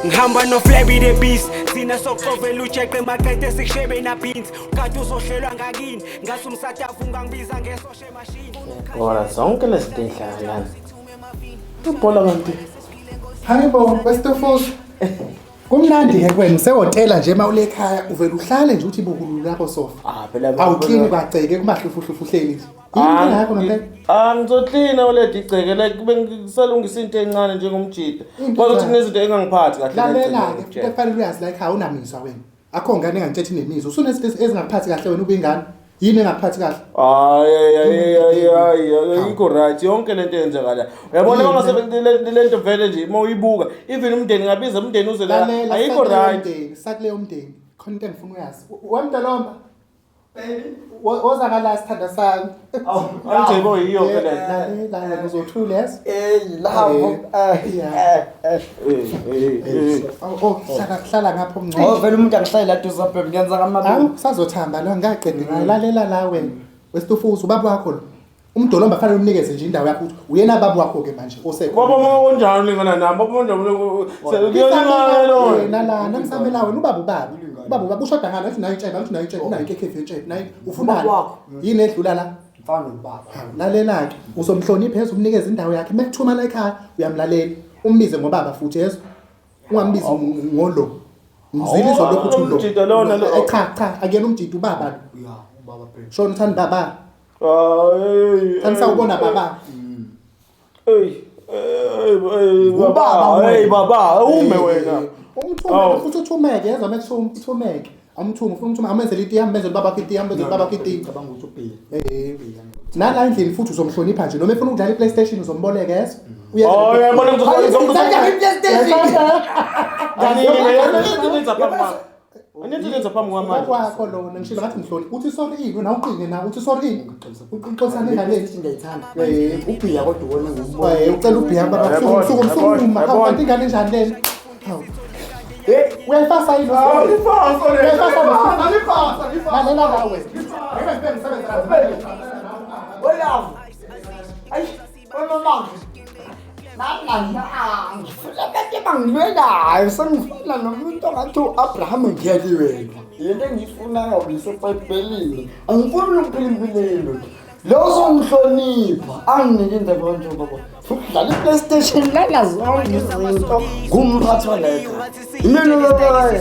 Ngihamba no Flabby the Beast, thina soxovela ujeqe maqede sikushebe na beans. Kade uzohlelwa ngakini, ngase umsatafu ungangibiza ngesoshe machine. Bora zonke lezi zinto ey'dlalana. Ibhola kanti. Hayi bo, Westofos. Kumnandi ke kuwena usehotela nje uma ule ekhaya uvela uhlale nje uthi bukululu lapho sofa. Ah phela Awuklini kwagceke kumahlufuhlufu uhleli nje. Yini inkinga yakho ngempela? Ah ngizoklina oledi igceke like kube ngisalungisa into encane njengomjida. Into Kwazi ukuthi encane. kunezinto engangiphathi kahle Lalela-ke, ngigceke. into ekufanele uyazi la ekhaya unamizwa wena. Akho ngane engangitshethi nemizwa. Usunezinto ezingakuphathi kahle wena ubuyingane. Yini engakuphathi kahle? Hayi hayi hayi hayi ayikho right yonke lento eyenzakala. Uyabona Yini? uma le nto vele nje uma uyibuka even umndeni ngabiza umndeni uze la Lalela, ayikho sakuleyo right. mndeni, sakuleyo mndeni. Khona into engifuna uyazi. Wemdolomba. Woza ngala sithanda sami. Manje bo yiyo phela. Lalela wena uzothula yeso. Hey, lavo. Yeah. Eh eh eh. Oh, oh, hlala hlala ngapho Oh, mncane. vele umuntu angihlali la duze bhebe ngiyenza ngamabili. Awu sazothamba la ngaqedi ngayo. Lalela la wena. Wesitufuza ubaba wakho lo. Umdolomba fanele umnikeze nje indawo yakho ukuthi uyena baba wakho ke manje osekho. Baba uma unjani ulingana nami baba unjani kuyolingana lona. Yena la namsamela wena ubaba ubaba. Ubaba ubaba ushoda ngalo athi nayo intshebe athi nayo intshebe unayo inkekhefu yentshebe nayo ufunani? Ubaba wakho. Yini edlula la? Mfana nobaba. Hawu, lalela-ke uzomhlonipha yezo umnikeze indawo yakhe uma kuthuma la ekhaya uyamlalela umbize ngobaba futhi yezo ungambizi ngolo mzile izolokhu uthi ulo Umjida lona lo. Cha cha akuyena umjida ubaba lo Ya, ubaba bhebe. shona uthani baba Hayi. thani sawubona baba Hey, hey, hey, Ubaba baba, wena. hey baba, ume wena. Umthume Awu. futhi uthumeke yezwa uma kuthiwa uthumeke amthume ufuna umthume amenzele itiye amenzele ubaba wakho itiye amenzele ubaba wakho itiye. Ngicabanga ukuthi ubheke. Eh, nala endlini futhi uzomhlonipha nje noma efuna ukudlala i-PlayStation uzomboleka yezo. Oh, uyabona Angithi phambi kwamanje. Kwakho lona ngishilo ngathi ngihloni uthi sorry ini wena uqine na uthi sorry ini uxoxisane ngaleli. Ngiyayithanda. Eh. Ubhiya kodwa uwona ngumbona. Eh, ucela ubhiya baba Yabona, suku yabona, sukuma hawu yabona. kanti ingane enjani lena. Hawu. Eh, Uyayifasa yini? Awuyifasa le. Uyayifasa Ngifasa, ngifasa. Lalela la wena. Ngeke ngifike ngisebenze kahle. Olavo. Ayi, wena Ngifuna abantu abangilwelayo sengifuna nomuntu ongathi u-Abraham ngiyeli wena. Yento engiyifunayo ngisebhayibhelini. Angifuni ukuphila impilo yenu. Lo ozongihlonipha anginike indaba kanje baba. Ukudlala i-PlayStation lana zonke izinto ngumphathi walekha. Imina ubaba.